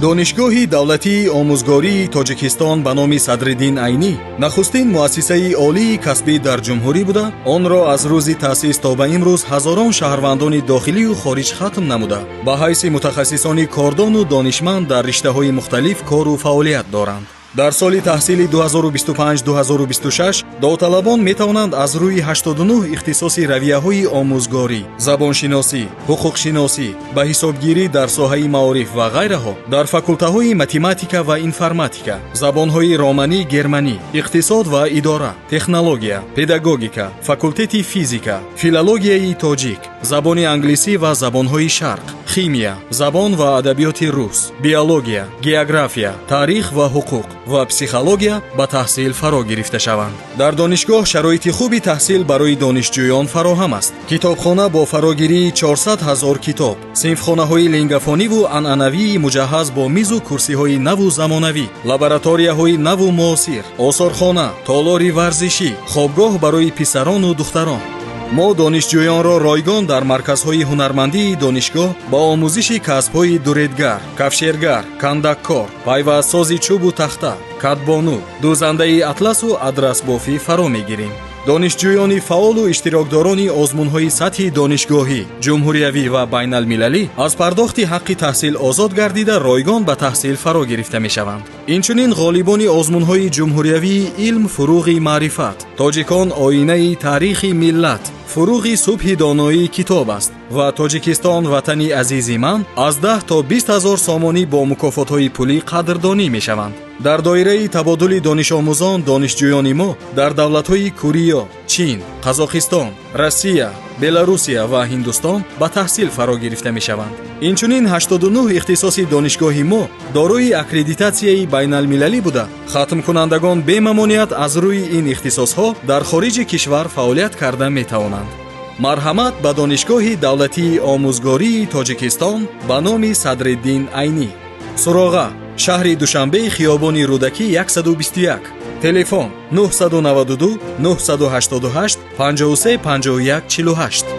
Донишгоҳи давлатии омӯзгории Тоҷикистон ба номи Садриддин Айнӣ нахустин муассисаи олии касбӣ дар ҷумҳурӣ буда, онро аз рӯзи таъсис то ба имрӯз ҳазорон шаҳрвандони дохилию хориҷ хатм намуда, ба ҳайси мутахассисони кордону донишманд дар риштаҳои мухталиф кору фаъолият доранд. Дар соли таҳсили 2025-2026 довталабон метавонанд аз рӯи 89 ихтисоси равияҳои омӯзгорӣ, забоншиносӣ, ҳуқуқшиносӣ, ба ҳисобгирӣ дар соҳаи маориф ва ғайраҳо дар факултаҳои математика ва информатика, забонҳои романӣ, германӣ, иқтисод ва идора, технология, педагогика, факултети физика, филологияи тоҷик, забони англисӣ ва забонҳои шарқ, химия, забон ва адабиёти рус, биология, география, таърих ва ҳуқуқ ва психология ба таҳсил фаро гирифта шаванд. Дар донишгоҳ шароити хуби таҳсил барои донишҷӯён фароҳам аст. Китобхона бо фарогирии 400 ҳазор китоб, синфхонаҳои лингафониву анъанавии муҷаҳҳаз бо мизу курсиҳои наву замонавӣ, лабораторияҳои наву муосир, осорхона, толори варзишӣ, хобгоҳ барои писарону духтарон. Мо донишҷӯёнро ройгон дар марказҳои ҳунармандии донишгоҳ ба омӯзиши касбҳои дуредгар, кафшергар, кандаккор, пайвастсози чӯбу тахта, кадбону, дӯзандаи атласу адрасбофӣ фаро мегирем. Донишҷӯёни фаъолу иштирокдорони озмунҳои сатҳи донишгоҳӣ, ҷумҳуриявӣ ва байналмилалӣ аз пардохти ҳаққи таҳсил озод гардида, ройгон ба таҳсил фаро гирифта мешаванд. Инчунин ғолибони озмунҳои ҷумҳуриявии илм фуруғи маърифат, тоҷикон оинаи таърихи миллат, фуруғи субҳи доноӣ китоб аст ва Тоҷикистон ватани азизи ман аз 10 то 20 ҳазор сомонӣ бо мукофотҳои пулӣ қадрдонӣ мешаванд. Дар доираи табодули донишомӯзон донишҷӯёни мо дар давлатҳои Корея, Чин, Қазоқистон, Россия, Беларусия ва Ҳиндустон ба таҳсил фаро гирифта мешаванд. Инчунин 89 ихтисоси донишгоҳи мо дорои аккредитатсияи байналмилалӣ буда, хатмкунандагон бемамоният аз рӯи ин ихтисосҳо дар хориҷи кишвар фаъолият карда метавонанд. Марҳамат ба Донишгоҳи давлатии омӯзгории Тоҷикистон ба номи Садриддин Айнӣ. Суроға: шаҳри Душанбе, хиёбони Рӯдакӣ 121. Телефон 992 988 53 51 48.